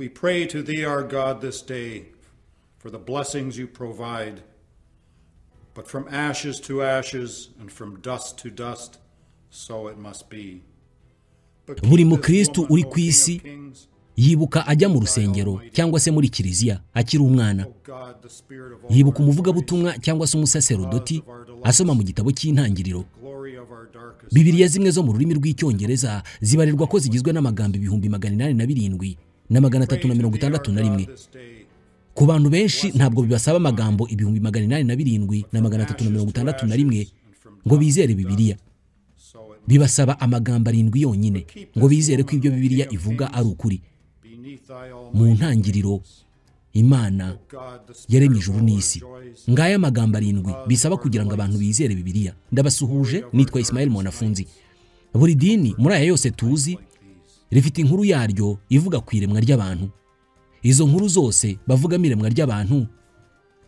We pray to thee, our God, this day for the blessings you provide. But from ashes to ashes and from dust to dust, so it must be. Buri mukristu uri ku isi yibuka ajya mu rusengero cyangwa se muri kiliziya akiri umwana, yibuka umuvugabutumwa cyangwa se umusaserodoti asoma mu gitabo cy'intangiriro. Bibiliya zimwe zo mu rurimi rw'icyongereza zibarirwa ko zigizwe n'amagambo 807,361. Ku bantu benshi ntabwo bibasaba amagambo 807,361 ngo bizere Bibiliya. Bibasaba amagambo 7 yonyine ngo bizere ko ibyo Bibiliya ivuga ari ukuri. Mu ntangiriro Imana yaremye ijuru n'isi. Ngaya amagambo 7 bisaba kugira ngo abantu bizere Bibiliya. Ndabasuhuje, nitwa Ismael Mwanafunzi. Buri dini muri aya yose tuzi rifite inkuru yaryo ivuga ku iremwa ry'abantu. Izo nkuru zose bavugamo iremwa ry'abantu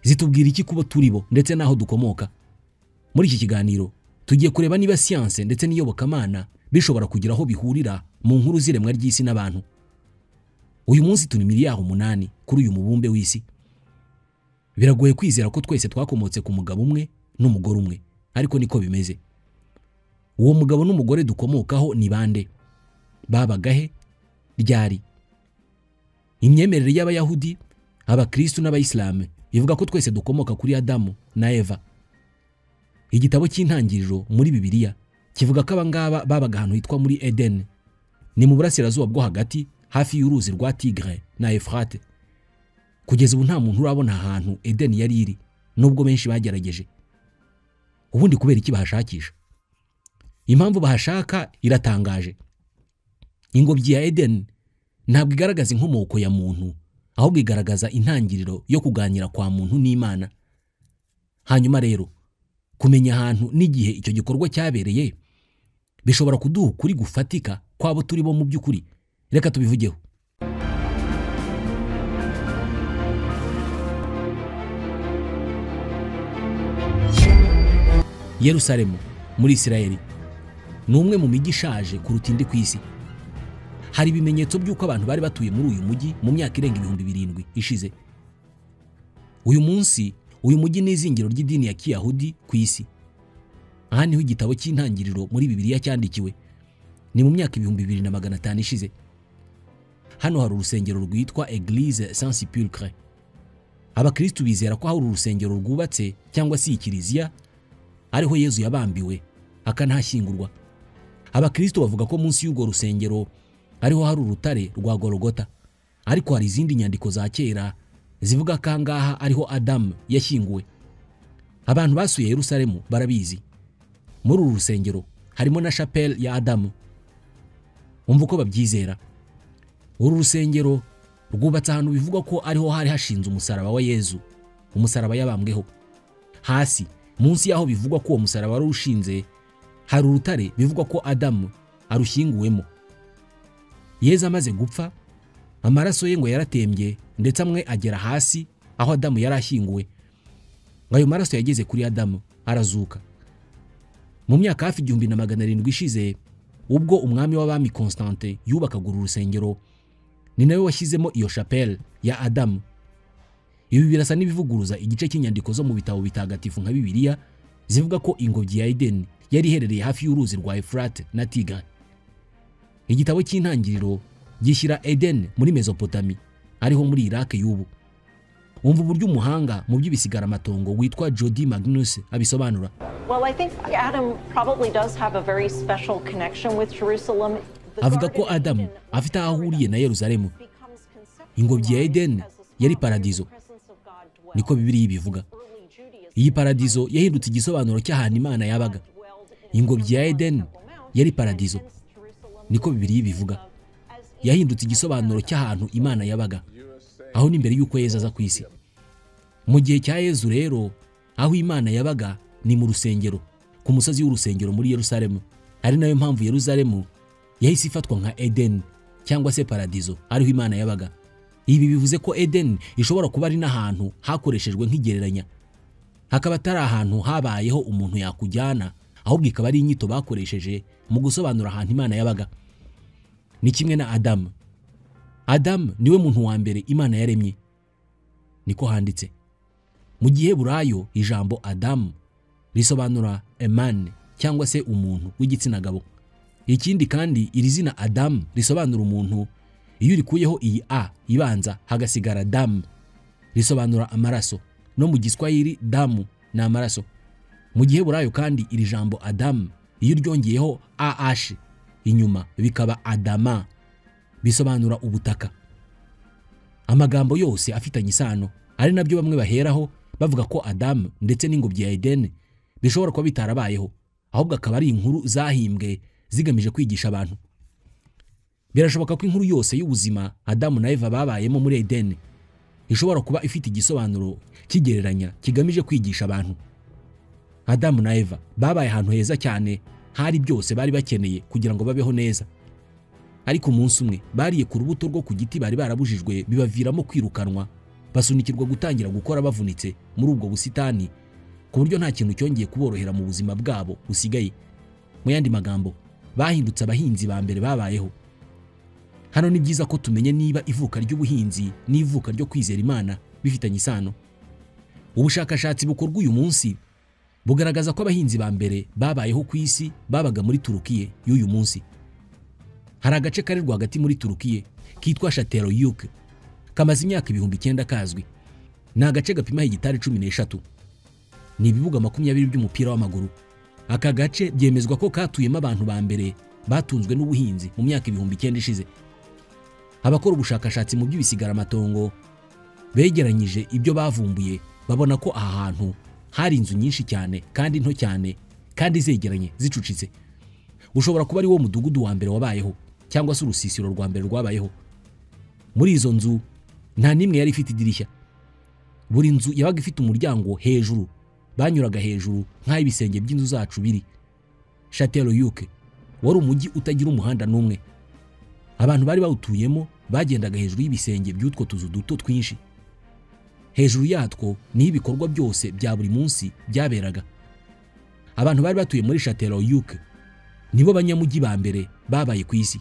zitubwira iki kubo turibo ndetse naho dukomoka. Muri iki kiganiro tugiye kureba niba siyanse ndetse n'iyobokamana bishobora kugira aho bihurira mu nkuru z'iremwa ry'isi n'abantu. Uyu munsi turi miliyari 8 kuri uyu mubumbe w'isi. Biragoye kwizera ko twese twakomotse ku mugabo umwe n'umugore umwe, ariko niko bimeze. Uwo mugabo n'umugore dukomokaho ni bande? Babagahe? Ryari? Imyemerere y'Abayahudi, Abakristu n'Abayisilamu ivuga ko twese dukomoka kuri Adamu na Eva. Igitabo cy'intangiriro muri Bibiliya kivuga ko abangaba babaga ahantu hitwa muri Eden, ni mu burasirazuba bwo hagati hafi y'uruzi rwa Tigre na Efrate. Kugeza ubu nta muntu urabona ahantu Eden yari iri, nubwo benshi bagerageje. Ubundi kubera iki bahashakisha? Impamvu bahashaka iratangaje. Ingobyi ya Eden ntabwo igaragaza inkomoko ya muntu, ahubwo igaragaza intangiriro yo kuganira kwa muntu n'Imana. Hanyuma rero kumenya ahantu n'igihe icyo gikorwa cyabereye bishobora kuduha ukuri gufatika kwabo turi bo mu by'ukuri. Reka tubivugeho. Yerusalemu muri Isirayeli ni umwe mu mijyi ishaje kuruta indi ku isi. Hari ibimenyetso by'uko abantu bari batuye muri uyu mujyi mu myaka irenga 7000 ishize. Uyu munsi uyu mujyi ni izingiro ry'idini ya Kiyahudi ku isi. Aha niho igitabo cy'intangiriro muri Bibiliya cyandikiwe, ni mu myaka 2500 ishize. Hano hari urusengero rwitwa Eglise Saint-Sépulcre. Abakristu bizera ko hari urusengero rwubatse cyangwa se ikiliziya ariho Yezu yabambiwe akanahashyingurwa. Abakristu bavuga ko munsi y'urwo rusengero ariho hari urutare rwa Golgotha, ariko hari izindi nyandiko za kera zivuga ko angaha ariho Adamu yashyinguwe. Abantu basuye Yerusalemu barabizi. Muri uru rusengero harimo na chapelle ya Adamu. Umva uko babyizera. Uru rusengero rwubatse ahantu bivugwa ko ariho hari hashinze umusaraba wa Yezu, umusaraba yabambweho. Hasi munsi yaho bivugwa ko uwo musaraba wari ushinze hari urutare bivugwa ko Adamu arushyinguwemo. Yezu amaze gupfa, amaraso ye ngo yaratembye ndetse amwe agera hasi aho Adamu yarashyinguwe. Ayo maraso yageze kuri Adamu arazuka. Mu myaka hafi 1700 ishize, ubwo umwami w'abami Constante yubakaga uru rusengero, ni nawe washyizemo iyo chapelle ya Adamu. Ibi birasa n'ibivuguruza igice cy'inyandiko zo mu bitabo bitagatifu nka Bibiliya zivuga ko ingobyi ya Eden yari iherereye hafi y'uruzi rwa Efrate na Tigre. Igitabo cy'intangiriro gishyira Eden muri Mesopotami, ariho muri Iraq y'ubu. Umva uburyo umuhanga mu by'ibisigaramatongo witwa Jody Magnus abisobanura. Well, I think Adam probably does have a very special connection with Jerusalem. Avuga ko Adamu afite aho ahuriye na Yerusalemu. Ingobyi ya Eden yari paradizo, niko Bibiliya ibivuga. Iyi paradizo yahindutse igisobanuro cy'ahantu Imana yabaga. Ingobyi ya Eden yari paradizo, niko Bibiliya ibivuga. Yahindutse igisobanuro cy'ahantu Imana yabaga, aho ni mbere y'uko Yezu aza ku isi. Mu gihe cya Yezu rero, aho Imana yabaga ni mu rusengero, ku musozi w'urusengero muri Yerusalemu. Ari nayo mpamvu Yerusalemu yahise ifatwa nka Eden cyangwa se paradizo, ariho Imana yabaga. Ibi bivuze ko Eden ishobora kuba ari n'ahantu hakoreshejwe nk'igereranya, hakaba atari ahantu habayeho umuntu yakujyana, ahubwo ikaba ari inyito bakoresheje mu gusobanura ahantu Imana yabaga. Ni kimwe na Adamu. Adamu niwe muntu wa mbere Imana yaremye, niko handitse. Mu Giheburayo ijambo Adamu risobanura eman cyangwa se umuntu w'igitsina gabo. Ikindi kandi iri zina Adamu risobanura umuntu, iyo urikuyeho iyi a ibanza hagasigara dam risobanura amaraso. No mu Giswahili damu ni amaraso. Mu Giheburayo kandi iri jambo Adamu iyo uryongeyeho ah inyuma bikaba Adama, bisobanura ubutaka. Amagambo yose afitanye isano, ari nabyo bamwe baheraho bavuga ko Adamu ndetse n'ingobyi ya Edeni bishobora kuba bitarabayeho, ahubwo akaba ari inkuru zahimbwe zigamije kwigisha abantu. Birashoboka ko inkuru yose y'ubuzima Adamu na Eva babayemo muri Edeni ishobora kuba ifite igisobanuro kigereranya kigamije kwigisha abantu. Adamu na Eva babaye ahantu heza cyane, hari byose bari bakeneye kugira ngo babeho neza. Ariko umunsi umwe bariye ku rubuto rwo ku giti bari barabujijwe, bibaviramo kwirukanwa, basunikirwa gutangira gukora bavunitse muri ubwo busitani, ku buryo nta kintu cyongeye kuborohera mu buzima bwabo busigaye. Mu yandi magambo, bahindutse abahinzi ba mbere babayeho. Hano ni byiza ko tumenye niba ivuka ry'ubuhinzi n'ivuka ryo kwizera Imana bifitanye isano. Ubushakashatsi bukorwa uyu munsi bugaragaza ko abahinzi ba mbere babayeho ku isi babaga muri Turukiye y'uyu munsi. Hari agace kari rwagati muri Turukiye kitwa Çatalhöyük, kamaze imyaka 9000 kazwi. Ni agace gapima hegitari 13, ni ibibuga 20 by'umupira w'amaguru. Aka gace byemezwa ko katuyemo abantu ba mbere batunzwe n'ubuhinzi mu myaka 9000 ishize. Abakora ubushakashatsi mu by'ibisigaramatongo begeranyije ibyo bavumbuye, babona ko aha hantu hari inzu nyinshi cyane kandi nto cyane kandi zegeranye zicucitse. Ushobora kuba ari wo mudugudu wa mbere wabayeho cyangwa se urusisiro rwa mbere rwabayeho. Muri izo nzu nta nimwe yari ifite idirishya. Buri nzu yabaga ifite umuryango hejuru, banyuraga hejuru nk'ibisenge by'inzu zacu biri. Çatalhöyük wari umujyi utagira umuhanda n'umwe. Abantu bari bawutuyemo bagendaga hejuru y'ibisenge by'utwo tuzu duto twinshi. Hejuru yatwo ni ibikorwa byose bya buri munsi byaberaga. Abantu bari batuye muri Çatalhöyük nibo banyamujyi ba mbere babaye ku isi.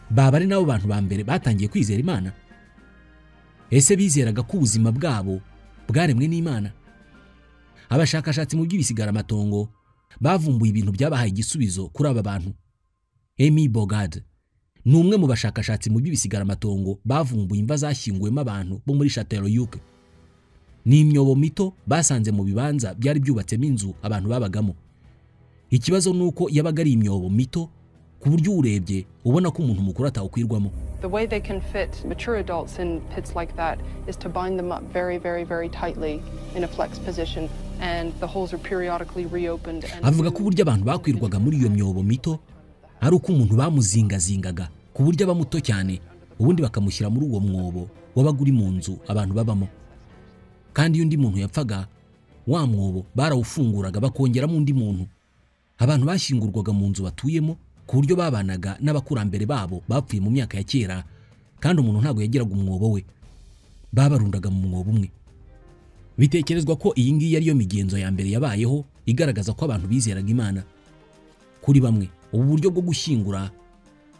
Baba ari nabo bantu ba mbere batangiye kwizera Imana. Ese bizeraga ko ubuzima bwabo bwaremwe n'Imana? Abashakashatsi mu by'ibisigaramatongo bavumbuye ibintu byabahaye igisubizo kuri aba bantu. Amy Bogard ni umwe mu bashakashatsi mu by'ibisigaramatongo bavumbuye imva zashyinguwemo abantu bo muri Çatalhöyük. Ni imyobo mito basanze mu bibanza byari byubatsemo inzu abantu babagamo. Ikibazo nuko yabaga ari imyobo mito ku buryo urebye ubona ko umuntu mukuru atawukwirwamo. The way they can fit mature adults in pits like that is to bind them up very, very, very tightly in a flex position, and the holes are periodically reopened. Avuga ko uburyo abantu bakwirwaga muri iyo myobo mito ari uko umuntu bamuzingazingaga ku buryo aba muto cyane, ubundi bakamushyira muri uwo mwobo wabaga uri mu nzu abantu babamo. Kandi iyo undi muntu yapfaga, wa mwobo barawufunguraga bakongeramo undi muntu. Abantu bashyingurwaga mu nzu batuyemo ku buryo babanaga n'abakurambere babo bapfuye mu myaka ya kera, kandi umuntu ntabwo yagiraga umwobo we, babarundaga mu mwobo umwe. Bitekerezwa ko iyi ngiyi ariyo migenzo ya mbere yabayeho igaragaza ko abantu bizeraga Imana. Kuri bamwe, ubu buryo bwo gushyingura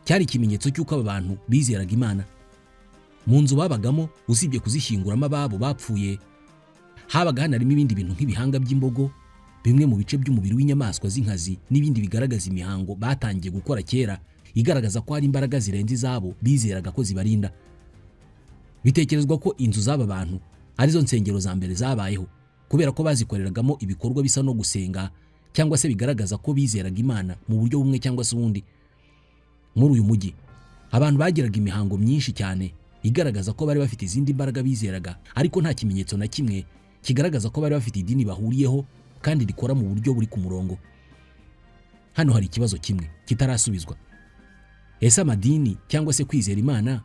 cyari ikimenyetso cy'uko aba bantu bizeraga Imana. Mu nzu babagamo, usibye kuzishyinguramo ababo bapfuye, habaga hanarimo ibindi bintu nk'ibihanga by'imbogo, bimwe mu bice by'umubiri w'inyamaswa z'inkazi n'ibindi bigaragaza imihango batangiye gukora kera, igaragaza ko hari imbaraga zirenze izabo bizeraga ko zibarinda. Bitekerezwa ko inzu z'aba bantu arizo nsengero za mbere zabayeho, kubera ko bazikoreragamo ibikorwa bisa no gusenga cyangwa se bigaragaza ko bizeraga Imana mu buryo bumwe cyangwa se ubundi. Muri uyu mujyi abantu bagiraga imihango myinshi cyane igaragaza ko bari bafite izindi mbaraga bizeraga, ariko nta kimenyetso na kimwe kigaragaza ko bari bafite idini bahuriyeho kandi rikora mu buryo buri ku murongo. Hano hari ikibazo kimwe kitarasubizwa. Ese amadini cyangwa se kwizera Imana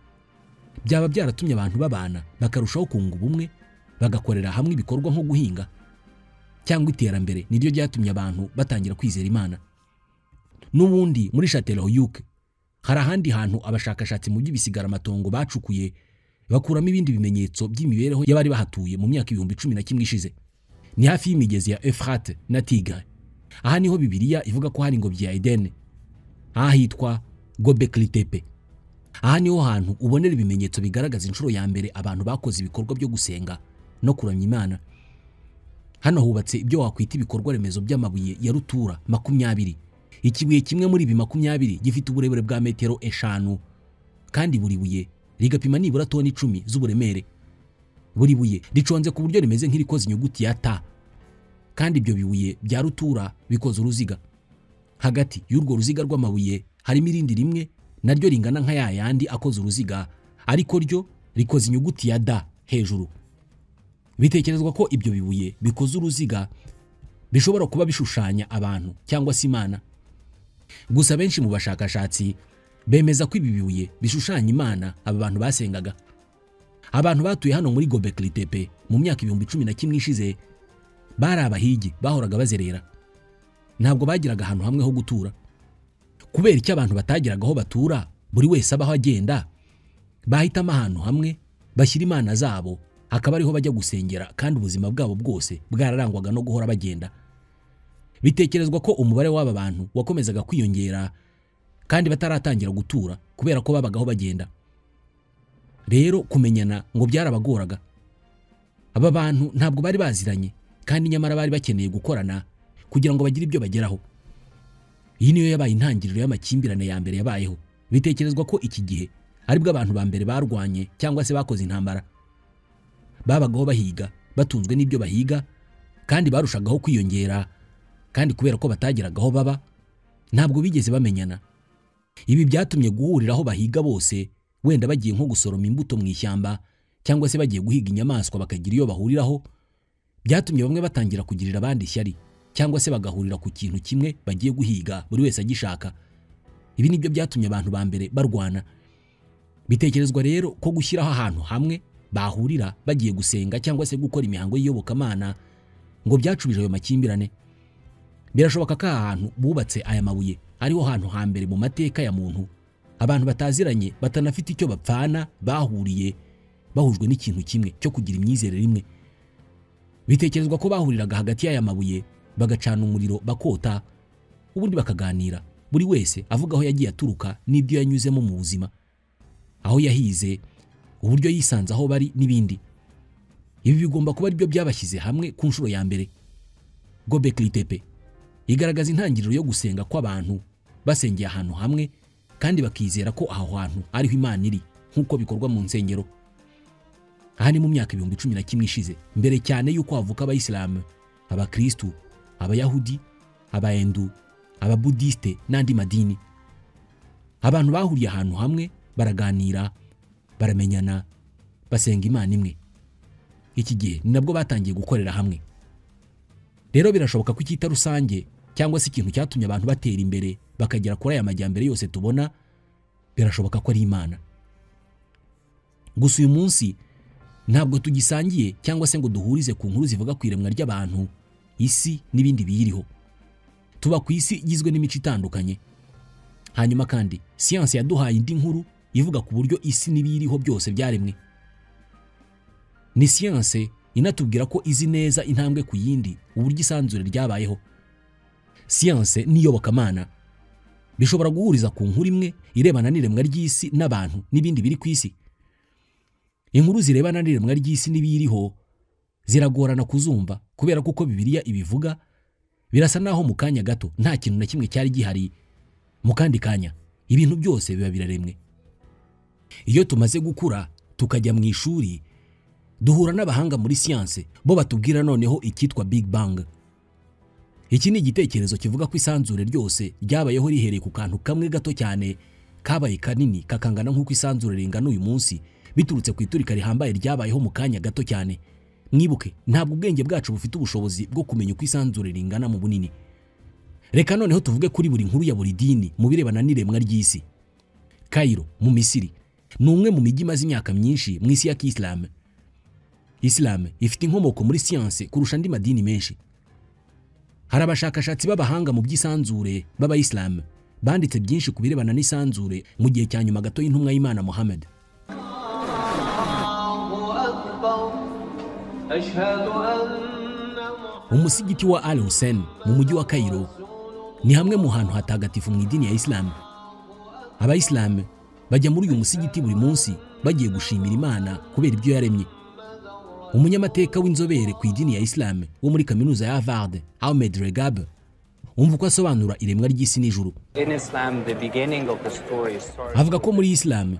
byaba byaratumye abantu babana bakarushaho kunga ubumwe, bagakorera hamwe ibikorwa nko guhinga cyangwa iterambere niryo ryatumye abantu batangira kwizera Imana? N'ubundi muri Çatalhöyük hari ahandi hantu abashakashatsi mu by'ibisigaramatongo bacukuye bakuramo ibindi bimenyetso by'imibereho y'abari bahatuye mu myaka 1011 ishize. Ni hafi y'imigezi ya Efrate na Tigre. Aha niho Bibiliya ivuga ko hari ingobyi ya Edeni, ahitwa Göbekli Tepe. Aha niho hantu ubonera ibimenyetso bigaragaza inshuro ya mbere abantu bakoze ibikorwa byo gusenga no kuramya Imana. Hano hubatse ibyo wakwita ibikorwa remezo by'amabuye ya rutura 20. Ikibuye kimwe muri ibi 20 gifite uburebure bwa metero 5 kandi buri buye rigapima nibura toni 10 z'uburemere. Buri buye riconze ku buryo rimeze nk'irikoze inyuguti ya T, kandi ibyo bibuye bya rutura bikoze uruziga. Hagati y'urwo ruziga rw'amabuye harimo irindi rimwe naryo ringana nka yayandi akoze uruziga, ariko ryo rikoze inyuguti ya D hejuru. Bitekerezwa ko ibyo bibuye bikoze uruziga bishobora kuba bishushanya abantu cyangwa se Imana. Gusa benshi mu bashakashatsi bemeza ko ibi bibuye bishushanya Imana aba bantu basengaga. Abantu batuye hano muri Gobekli Tepe mu myaka 11,000 ishize bari abahigi bahoraga bazerera. Ntabwo bagiraga ahantu hamwe ho gutura. Kubera icyo abantu batagiraga aho batura, buri wese abaho agenda, bahitamo ahantu hamwe bashyira imana zabo, akaba ariho bajya gusengera, kandi ubuzima bwabo bwose bwararangwaga no guhora bagenda. Bitekerezwa ko umubare w'aba bantu wakomezaga kwiyongera kandi bataratangira gutura kubera ko babagaho bagenda. Rero kumenyana ngo byarabagoraga. Aba bantu ntabwo bari baziranye kandi nyamara bari bakeneye gukorana kugira ngo bagire ibyo bageraho. Iyi niyo yabaye intangiriro y'amakimbirane ya mbere yabayeho. Bitekerezwa ko iki gihe aribwo abantu ba mbere barwanye cyangwa se bakoze intambara. Babagaho bahiga, batunzwe n'ibyo bahiga, kandi barushagaho kwiyongera, kandi kubera ko batagiragaho baba ntabwo bigeze bamenyana. Ibi byatumye guhuriraho bahiga bose, wenda bagiye nko gusoroma imbuto mu ishyamba cyangwa se bagiye guhiga inyamaswa bakagira iyo bahuriraho. Byatumye bamwe batangira kugirira abandi ishyari cyangwa se bagahurira ku kintu kimwe bagiye guhiga buri wese agishaka. Ibi nibyo byatumye abantu ba mbere barwana. Bitekerezwa rero ko gushyiraho ahantu hamwe bahurira bagiye gusenga cyangwa se gukora imihango y'iyobokamana ngo byacubije ayo makimbirane. Birashoboka ko aha hantu bubatse aya mabuye ariho hantu hambere mu mateka ya muntu abantu bataziranye batanafite icyo bapfana bahuriye bahujwe n'ikintu kimwe cyo kugira imyizerere imwe. Bitekerezwa ko bahuriraga hagati y'aya mabuye bagacana umuriro bakota, ubundi bakaganira, buri wese avuga aho yagiye aturuka n'ibyo yanyuzemo mu buzima, aho yahize, uburyo yisanze aho bari n'ibindi. Ibi bigomba kuba aribyo byabashyize hamwe ku nshuro ya mbere. Gobekli Tepe igaragaza intangiriro yo gusenga kw'abantu basengeye ahantu hamwe kandi bakizera ko aho hantu ariho Imana iri nk'uko bikorwa mu nsengero. Aha ni mu myaka 11,000 ishize, mbere cyane y'uko havuka Abayisilamu, Abakristu, Abayahudi, Abahindu, Ababudiste n'andi madini. Abantu bahuriye ahantu hamwe baraganira, baramenyana, basenga Imana imwe. Iki gihe ni nabwo batangiye gukorera hamwe. Rero birashoboka ko icyita rusange cyangwa se ikintu cyatumye abantu batera imbere bakagera kuri aya majyambere yose tubona, birashoboka ko ari Imana. Gusa uyu munsi ntabwo tugisangiye cyangwa se ngo duhurize ku nkuru zivuga ku iremwa ry'abantu, isi n'ibindi biyiriho. Tuba ku isi igizwe n'imico itandukanye. Hanyuma kandi siyansi yaduhaye indi nkuru ivuga ku buryo isi n'ibiyiriho byose byaremwe. Ni siyansi inatubwira ko izi neza intambwe ku yindi uburyo isanzure ryabayeho. Siyansi n'iyobokamana bishobora guhuriza ku nkuru imwe irebana n'iremwa ry'isi n'abantu n'ibindi biri ku isi. Inkuru zirebana n'iremwa ry'isi n'ibiyiriho ziragorana kuzumva kubera kuko Bibiliya ibivuga birasa naho mu kanya gato nta kintu na kimwe cyari gihari, mu kandi kanya ibintu byose biba biraremwe. Iyo tumaze gukura tukajya mu ishuri duhura n'abahanga muri siyanse bo batubwira noneho icyitwa Big Bang. Iki ni igitekerezo kivuga ko isanzure ryose ryabayeho rihereye ku kantu kamwe gato cyane kabaye kanini kakangana nk'uko isanzure ringana uyu munsi, biturutse ku iturika rihambaye ryabayeho mu kanya gato cyane. Mwibuke, ntabwo ubwenge bwacu bufite ubushobozi bwo kumenya uko isanzure ringana mu bunini. Reka noneho tuvuge kuri buri nkuru ya buri dini mu birebana n'iremwa ry'isi. Cairo mu Misiri ni umwe mu mijyi imaze imyaka myinshi mu isi ya Kisilamu. Islam ifite inkomoko muri siyanse kurusha andi madini menshi. Hari abashakashatsi b'abahanga mu by'isanzure b'Abayisilamu banditse byinshi ku birebana n'isanzure mu gihe cya nyuma gato y'intumwa y'Imana Muhammad. Umusigiti wa Al Hussein mu mujyi wa Cairo ni hamwe mu hantu hatagatifu mu idini ya Islam. Abayisilamu bajya muri uyu musigiti buri munsi bagiye gushimira Imana kubera ibyo yaremye. Umunyamateka w'inzobere ku idini ya Islam wo muri kaminuza ya Harvard, Ahmed Regab, umva uko asobanura iremwa ry'isi n'ijuru. Avuga ko muri Islam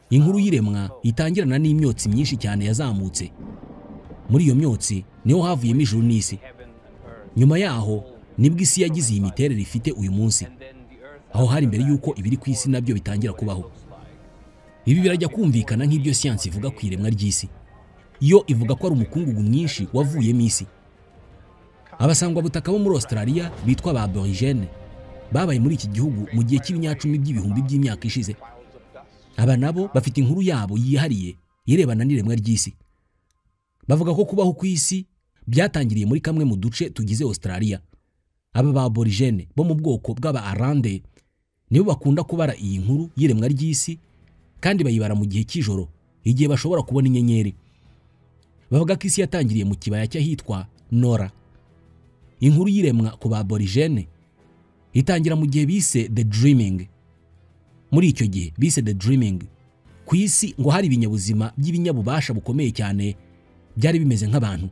inkuru y'iremwa itangirana n'imyotsi myinshi cyane yazamutse. Muri iyo myotsi niho havuyemo ijuru n'isi. Nyuma yaho nibwo isi yagize iyi miterere ifite uyu munsi, aho hari mbere yuko ibiri ku isi nabyo bitangira kubaho. Ibi birajya kumvikana nk'ibyo siyansi ivuga ku iremwa ry'isi. Iyo ivuga ko ari umukungugu mwinshi wavuyemo isi. Abasangwa butaka bo muri Australia bitwa ba aborigene babaye muri iki gihugu mu gihe cy'ibinyacumi by'ibihumbi by'imyaka ishize. Aba nabo bafite inkuru yabo yihariye irebana n'iremwa ry'isi. Bavuga ko kubaho ku isi byatangiriye muri kamwe mu duce tugize Australia. Aba ba aborigene bo mu bwoko bw'aba Arande nibo bakunda kubara iyi nkuru y'iremwa ry'isi, kandi bayibara mu gihe cy'ijoro igihe bashobora kubona inyenyeri. Bavuga ko isi yatangiriye mu kibaya cy'ahitwa Nora. Inkuru y'iremwa ku ba aborigene itangira mu gihe bise The Dreaming. Muri icyo gihe bise The Dreaming, ku isi ngo hari ibinyabuzima by'ibinyabubasha bukomeye cyane byari bimeze nk'abantu.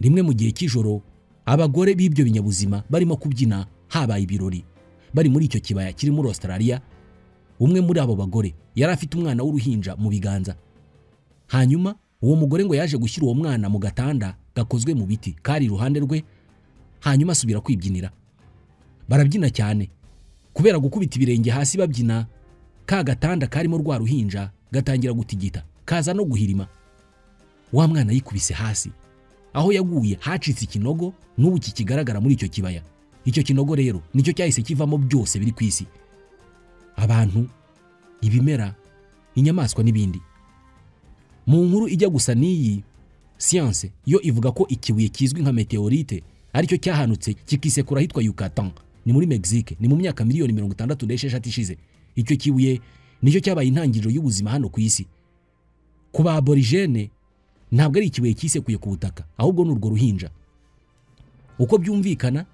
Rimwe mu gihe cy'ijoro abagore b'ibyo binyabuzima barimo kubyina, habaye ibirori bari muri icyo kibaya kiri muri Australia. Umwe muri abo bagore yari afite umwana w'uruhinja mu biganza. Hanyuma uwo mugore ngo yaje gushyira uwo mwana mu gatanda gakozwe mu biti kari iruhande rwe, hanyuma asubira kwibyinira. Barabyina cyane kubera gukubita ibirenge hasi babyina, ka gatanda karimo rwa ruhinja gatangira gutigita kaza no guhirima. Wa mwana yikubise hasi, aho yaguye hacitse ikinogo n'ubu kikigaragara muri icyo kibaya. Icyo kinogo rero nicyo cyahise kivamo byose biri ku isi: abantu, ibimera, inyamaswa n'ibindi. Mu nkuru ijya gusa n'iyi, siyanse yo ivuga ko ikibuye kizwi nka meteorite aricyo cyahanutse kikisekura ahitwa Yucatan, ni muri Mexique, ni mu myaka miliyoni 66 ishize. Icyo kibuye nicyo cyabaye intangiriro y'ubuzima hano ku isi. Ku ba aborigene ntabwo ari ikibuye kisekuye ku butaka, ahubwo ni urwo ruhinja. Uko byumvikana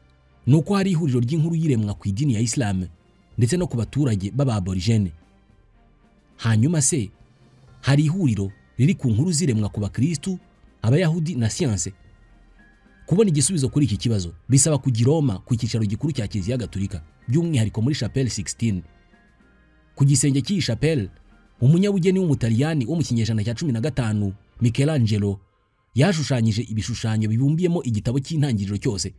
ni uko hari ihuriro ry'inkuru y'iremwa ku idini ya Islam ndetse no ku baturage b'aba aborigene. Hanyuma se hari ihuriro riri ku nkuru z'iremwa ku bakristu, abayahudi na siyanse? Kubona igisubizo kuri iki kibazo bisaba kujya i Roma ku cyicaro gikuru cya Kiliziya Gatolika, by'umwihariko muri Chapelle 16. Ku gisenge cy'iyi chapelle, umunyabugeni w'umutaliyani wo mu kinyejana cya 15 Michelangelo yashushanyije ibishushanyo bibumbiyemo igitabo cy'intangiriro cyose.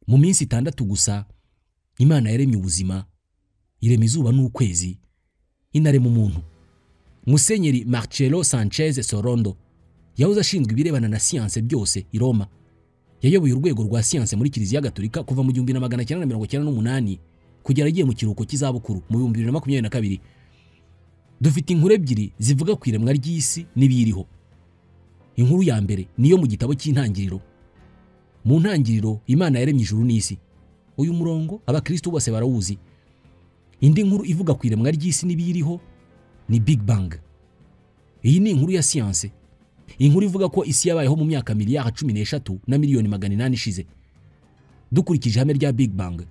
Mu minsi 6 gusa Imana yaremye ubuzima, irema izuba n'ukwezi, inarema umuntu. Musenyeri Marcelo Sanchez Sorondo yahoze ashinzwe ibirebana na siyanse byose i Roma. Yayoboye urwego rwa siyanse muri Kiliziya Gatolika kuva mu 1998 kugera agiye mu kiruhuko cy'izabukuru mu 2022. Dufite inkuru ebyiri zivuga ku iremwa ry'isi n'ibiyiriho. Inkuru ya mbere niyo mu gitabo cy'intangiriro. Mu ntangiriro Imana yaremye ijuru n'isi. Uyu murongo abakristo bose barawuzi. Indi nkuru ivuga ku iremwa ry'isi n'ibiyiriho ni Big Bang. Iyi ni inkuru ya siyanse. Inkuru ivuga ko isi yabayeho mu myaka miliyari 13 na miliyoni 800 ishize. Dukurikije ihame rya Big Bang,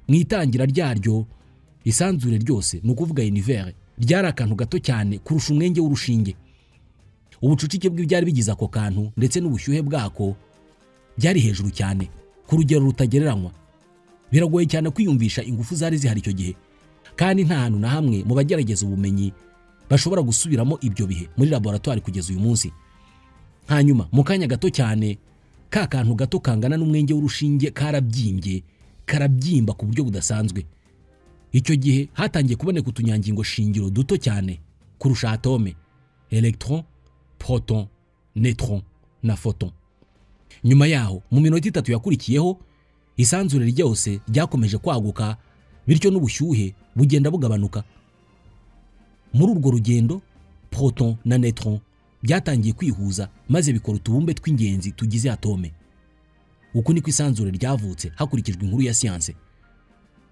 mu itangira ryaryo isanzure ryose, ni ukuvuga univers, ryari akantu gato cyane kurusha umwenge w'urushinge. Ubucucike bw'ibyari bigize ako kantu ndetse n'ubushyuhe bwako byari hejuru cyane ku rugero rutagereranywa. Biragoye cyane kwiyumvisha ingufu zari zihari icyo gihe, kandi nta hantu na hamwe mu bagerageza ubumenyi bashobora gusubiramo ibyo bihe muri laboratoire kugeza uyu munsi. Hanyuma mu kanya gato cyane ka kantu gato kangana n'umwenge w'urushinge karabyimbye, karabyimba ku buryo budasanzwe. Icyo gihe hatangiye kuboneka utunyangingo shingiro duto cyane kurusha atome: electron, proton, neutron na photon. Nyuma yaho mu minota 3 yakurikiyeho isanzure ryose ryakomeje kwaguka, bityo n'ubushyuhe bugenda bugabanuka. Muri urwo rugendo proton na neutron byatangiye kwihuza maze bikora utubumbe tw'ingenzi tugize atome. Uku niko isanzure ryavutse hakurikijwe inkuru ya siyanse.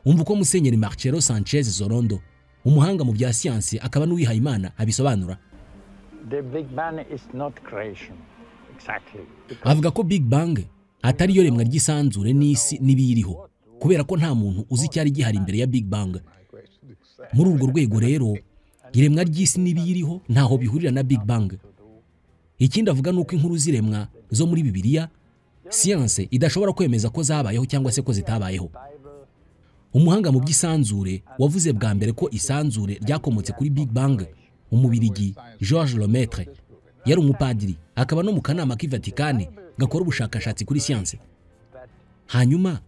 Umva uko Musenyeri Marcelo Sanchez Sorondo, umuhanga mu bya siyanse akaba n'uwihaye Imana, abisobanura. The Big Bang is not creation exactly. Avuga ko Big Bang atari yo remwa ry'isanzure n'isi n'ibiyiriho, kubera ko nta muntu uzi icyari gihari imbere ya Big Bang. Muri urwo rwego rero, iremwa ry'isi n'ibiyiriho ntaho bihurira na Big Bang. Ikindi avuga nuko inkuru z'iremwa zo muri Bibiliya siyanse idashobora kwemeza ko zabayeho cyangwa se ko zitabayeho. Umuhanga mu by'isanzure wavuze bwa mbere ko isanzure ryakomotse kuri Big Bang, umubirigi Georges Lemaitre, yari umupadiri akaba no mu kanama k'i Vatikani gakora ubushakashatsi kuri siyanse. Hanyuma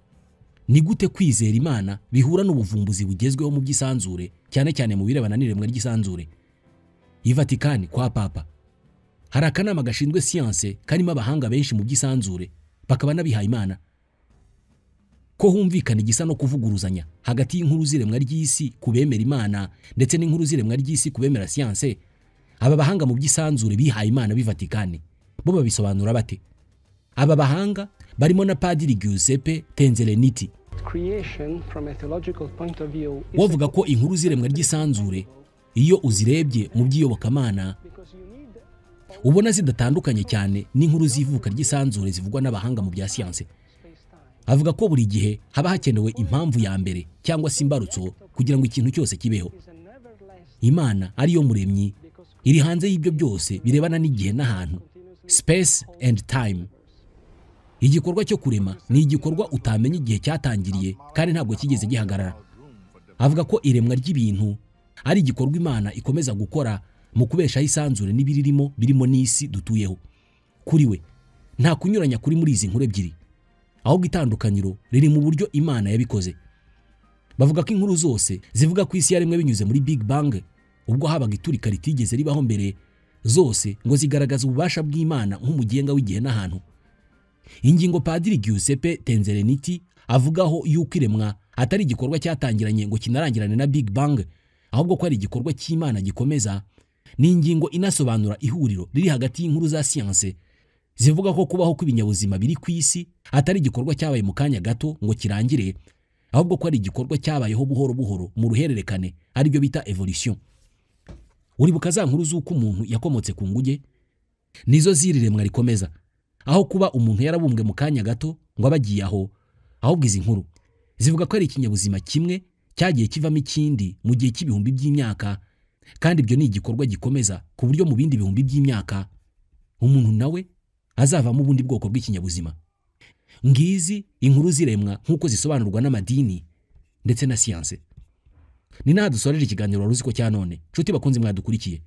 ni gute kwizera Imana bihura n'ubuvumbuzi bugezweho mu by'isanzure, cyane cyane mu birebana n'iremwa ry'isanzure? I Vatikani kwa Papa hari akanama gashinzwe siyanse karimo abahanga benshi mu by'isanzure bakaba n'abihaye Imana. Ko humvikana igisa no kuvuguruzanya hagati y'inkuru z'iremwa ry'isi ku bemera Imana ndetse n'inkuru z'iremwa ry'isi ku bemera siyanse, aba bahanga mu by'isanzure bihaye Imana b'i Vatikani bo babisobanura bate? Aba bahanga barimo na Padiri Giuseppe Tenzeleniti wavuga ko inkuru z'iremwa ry'isanzure iyo uzirebye mu by'iyobokamana ubona zidatandukanye cyane n'inkuru z'ivuka ry'isanzure zivugwa n'abahanga mu bya siyanse. Avuga ko buri gihe haba hakenewe impamvu ya mbere cyangwa se imbarutso kugira ngo ikintu cyose kibeho. Imana ariyo muremyi iri hanze y'ibyo byose birebana n'igihe n'ahantu, space and time. Igikorwa cyo kurema ni igikorwa utamenya igihe cyatangiriye kandi ntabwo kigeze gihagarara. Avuga ko iremwa ry'ibintu ari igikorwa Imana ikomeza gukora mu kubeshaho isanzure n'ibiririmo birimo n'isi dutuyeho. Kuri we nta kunyuranya kuri muri izi nkuru ebyiri, ahubwo itandukaniro riri mu buryo Imana yabikoze. Bavuga ko inkuru zose zivuga ko isi yaremwe binyuze muri Big Bang, ubwo habaga iturika ritigeze ribaho mbere, zose ngo zigaragaza ububasha bw'Imana nk'umugenga w'igihe n'ahantu. Ingingo Padiri Giuseppe Tenzeleniti avugaho yuko iremwa atari igikorwa cyatangiranye ngo kinarangirane na Big Bang, ahubwo ko ari igikorwa cy'Imana gikomeza, ni ingingo inasobanura ihuriro riri hagati y'inkuru za siyanse zivuga ko kubaho kw'ibinyabuzima biri ku isi atari igikorwa cyabaye mu kanya gato ngo kirangire, ahubwo ko ari igikorwa cyabayeho buhoro buhoro mu ruhererekane, aribyo bita evolution. Uribuka za nkuru z'uko umuntu yakomotse ku nguge? Nizo z'iri remwa rikomeza, aho kuba umuntu yarabumbwe mu kanya gato ngo abagiye aho. Ahubwo izi nkuru zivuga ko ari ikinyabuzima kimwe cyagiye kivamo ikindi mu gihe cy'ibihumbi by'imyaka, kandi ibyo ni igikorwa gikomeza ku buryo mu bindi bihumbi by'imyaka umuntu nawe azavamo ubundi bwoko bw'ikinyabuzima. Ngizi inkuru z'iremwa nk'uko zisobanurwa n'amadini ndetse na siyanse. Ni naha dusoreje ikiganiro Wari Uzi Ko cya none. Nshuti bakunze mwadukurikiye,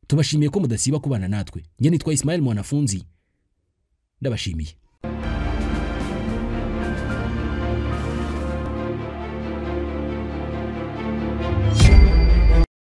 tubashimiye ko mudasiba kubana natwe. Njye nitwa Ismail Mwanafunzi, ndabashimiye.